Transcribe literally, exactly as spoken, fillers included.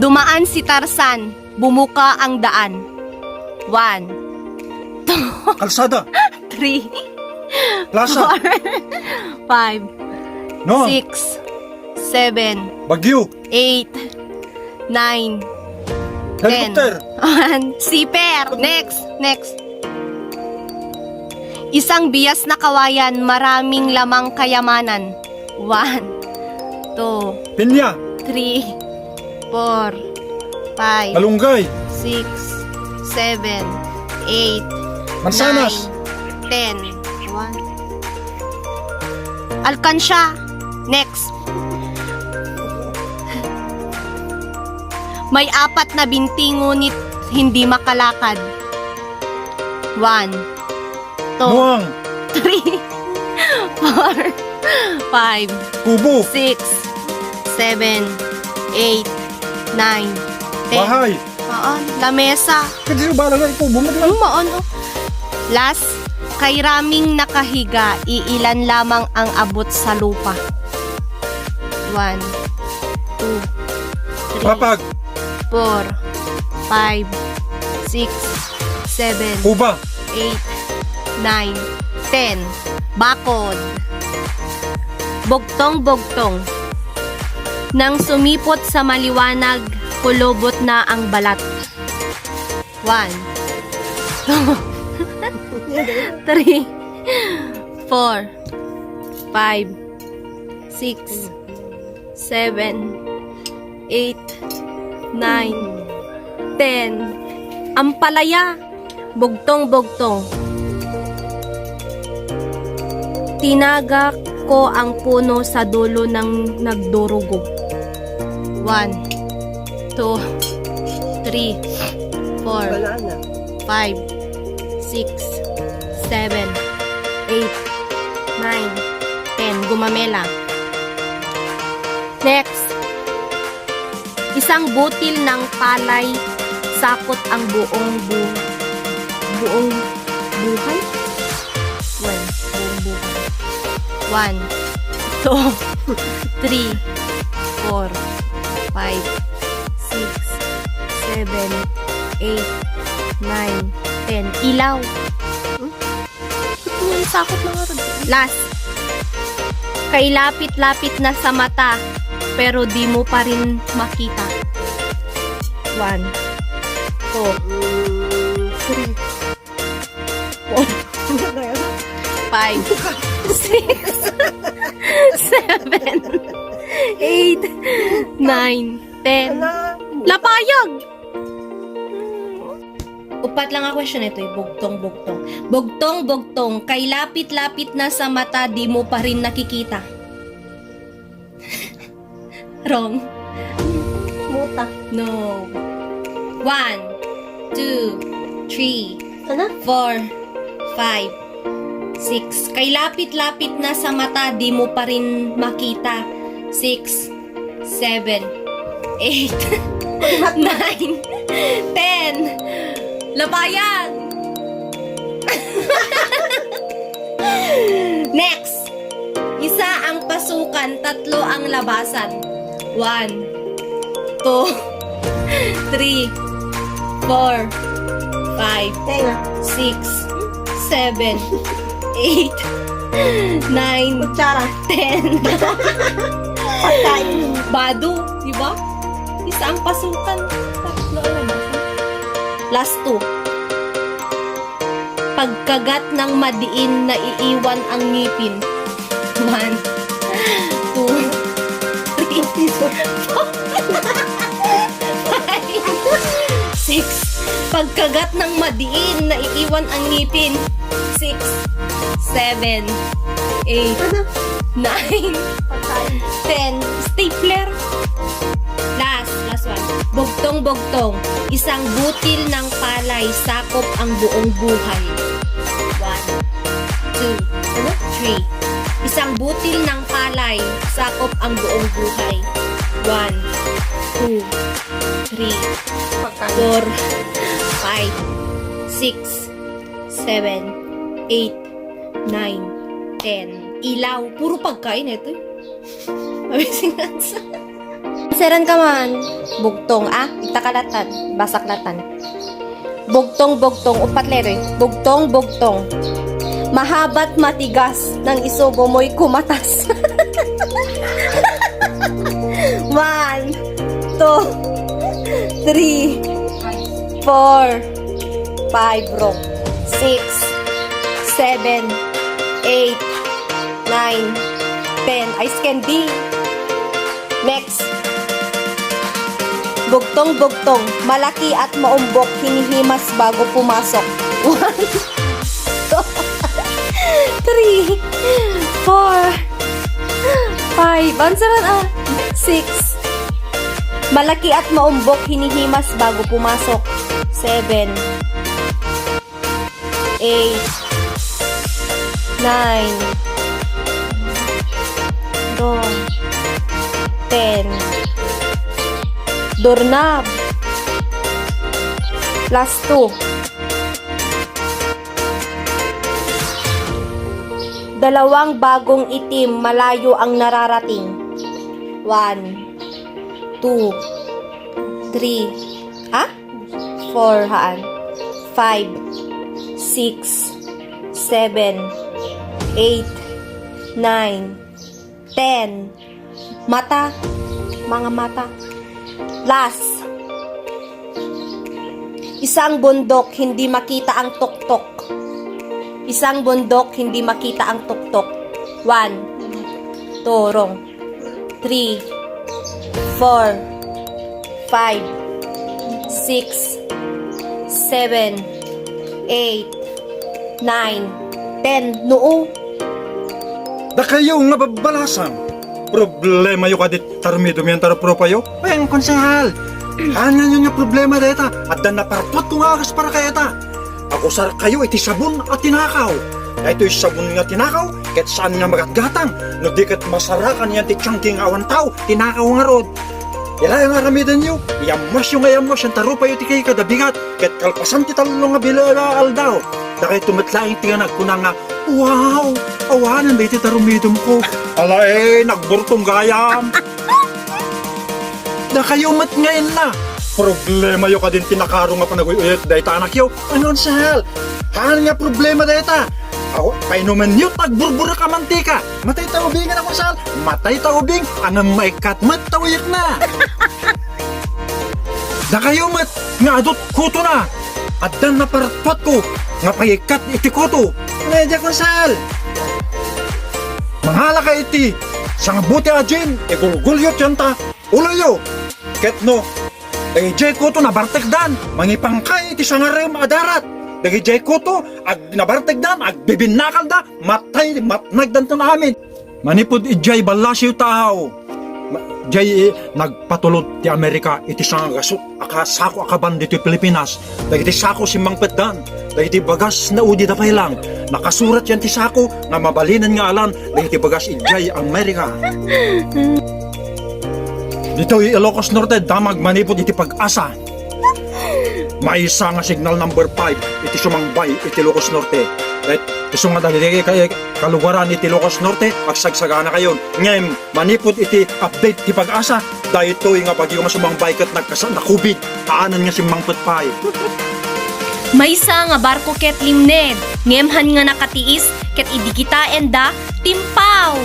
Dumaan si Tarzan, bumuka ang daan. One, Kalsada. Three, Plaza. Four, Five, No. Six, Seven, Bagyo. Eight, Nine, Ten. Helicopter. One, Zipper. Next, next. Isang bias na kawayan, maraming lamang kayamanan. One, two, Pinya. Three, four, five, Malunggay. Six, seven, eight, Mansanas. Nine, ten. One. Alkansya. Next. May apat na binti ngunit hindi makalakad. One, two, Muang. Three, four, five, Kubo. Six, seven, eight, nine, ten. Bahay. Oo, lamesa. Kasi yung bala na ikubo mo. Ang maon, oh. Last, kay raming nakahiga, iilan lamang ang abot sa lupa. One, two, three, Papag. Four, five, six, seven, Kuba. Eight, nine, ten. Bakod. Bugtong-bugtong. Nang sumipot sa maliwanag, kulubot na ang balat. One, two, three, four, five, six, seven, eight, nine, ten. Ampalaya. Bugtong-bugtong. Tinaga ko ang puno sa dulo ng nagdurugo. One, two, three, four, Wala na. Five, six, seven, eight, nine, ten. Gumamela. Next. Isang butil ng palay, sakot ang buong bu buong buhay. Well, buong buhay. One, two, three, four, five, six, seven, eight, nine, ten. Ilaw. Hmm? Ba't mo yung sakot na nga rin? Last. Kailapit-lapit na sa mata, pero di mo pa rin makita. One, two, Mm, three. five, six, seven, eight, nine, ten. Ala. Lapayag! Upat lang a question ito, eh. Bugtong-bugtong. Bugtong-bugtong. Kay lapit-lapit na sa mata, di mo pa rin nakikita. Wrong. Muta. No. One, two, three, Ano? four, five, six. Kay lapit-lapit na sa mata, di mo pa rin makita. Six, seven, eight, nine, ten. Labayan! Next! Isa ang pasukan, tatlo ang labasan. One, two, three, four, five, Tenga. Six, seven, eight, nine, Kutsara. Ten. Pagkain. Bado, di ba? Isa ang pasukan. Tatlo ang labasan. Last two. Pagkagat ng madiin, naiiwan ang ngipin. One, two, three, four, five, six. Pagkagat ng madiin, naiiwan ang ngipin. Six, seven, eight, Ano? nine, Pagkain. ten. Stapler. Last, last one. Bugtong-bugtong. Isang butil ng palay, sakop ang buong buhay. One, two, three. Isang butil ng palay, sakop ang buong buhay. One, two, three, Pagkain. four, five, six, seven, eight, nine, ten. Ilaw. Puro pagkain ito. Amazing answer. Seran ka man. Bugtong, ah? Ita ka latan. Basak latan. Bugtong, bugtong. Upat letter. Bugtong, bugtong. Mahaba't matigas nang isubo mo'y kumatas. One, two, three, four, five, wrong. Six, seven, eight, nine, ten. Ice candy. Next. Bugtong-bugtong, malaki at maumbok, hinihimas bago pumasok. One, two, three, four, five. Answer man, ah. Six. Malaki at maumbok, hinihimas bago pumasok. Seven. Eight, nine, ten, doorknob. Last two. Dalawang bagong itim, malayo ang nararating. One, two, three. Ah? Four, haan. Five, six, seven, eight, nine, ten. Mata. Mga mata. Last. Isang bundok, hindi makita ang tuktok. Isang bundok, hindi makita ang tuktok. One. Two, wrong. Three, four, five, six, seven, eight, nine, ten. Noo. Dakayo nga babbalasang. Problemayo kadi ti tarumidom yan, taro propayo? Wen, konsehal. Haan nga problema dayta. Adda napartuat ko nga agas para kayata. Agusarkayo iti sabon a tinakaw. Daytoy sabon nga tinakaw, ket saan nga magatgatang, no di ket masarakan yan ti tiangki nga awan tao, tinakaw ngarud. Ila nga aramidenyo, iyammasyo nga iyammas yan, taro payo ti kay kadabigat, ket kalpasan ti tallo nga bila nga aldaw. Dakayto met laeng ti nga nagkuna nga, "Wow, awanen daytoy tarumidom ko." Alaen, nagburtong gayam. Dakayo met nga inna. Problemayo kadin ti nakaro nga panaguy-uyot dayta anakyo. Ano, sal? Haan nga problema dayta. Aw, painumenyo, agburburak a mantika. Matay ta ubing, anak, sal. Matay ta ubing, ngem maikkat met ta uyekna. Dakayo met nga adut kutona. Addan napartuatko nga pagikkat iti kuto. Nga, diak, sal. Mangalaka iti sangabuti a gin, igulgulyot yanta uloyo. Ket no, dagidiay kuto nabartekdan, mangipangkay iti sangarem a darat. Dagidiay kuto, ag-, nabartekdan, agbibinnakalda, matay, matnagdanton amin. Manipud idiay ballasiw taaw, ma-, diay, eh, nagpatulod ti Amerika iti sangagasut a ka-, sako a kaban ditoy Pilipinas. Dagiti sako simmangpetdan, dagiti bagas naudida pay lang. Nakasurat yan ti sako nga mabalinen nga alan dagiti bagas idiay Amerika. Ditoy Ilocos Norte, damag manipud iti Pag-asa. Maysa nga signal number five iti sumangbay iti Ilocos Norte. Ket isu nga dagiti ka-, kalugaran iti Ilocos Norte, agsagsaganakayon. Ngem, manipud iti update ti Pag-asa, daytoy nga bagyo nga sumangbay ket nagkasa-, nakubid, haanen nga simmangpet pay. Maysa nga barko ket limned, ngem haan nga nakatiis ket idi kitaenda, timpaw.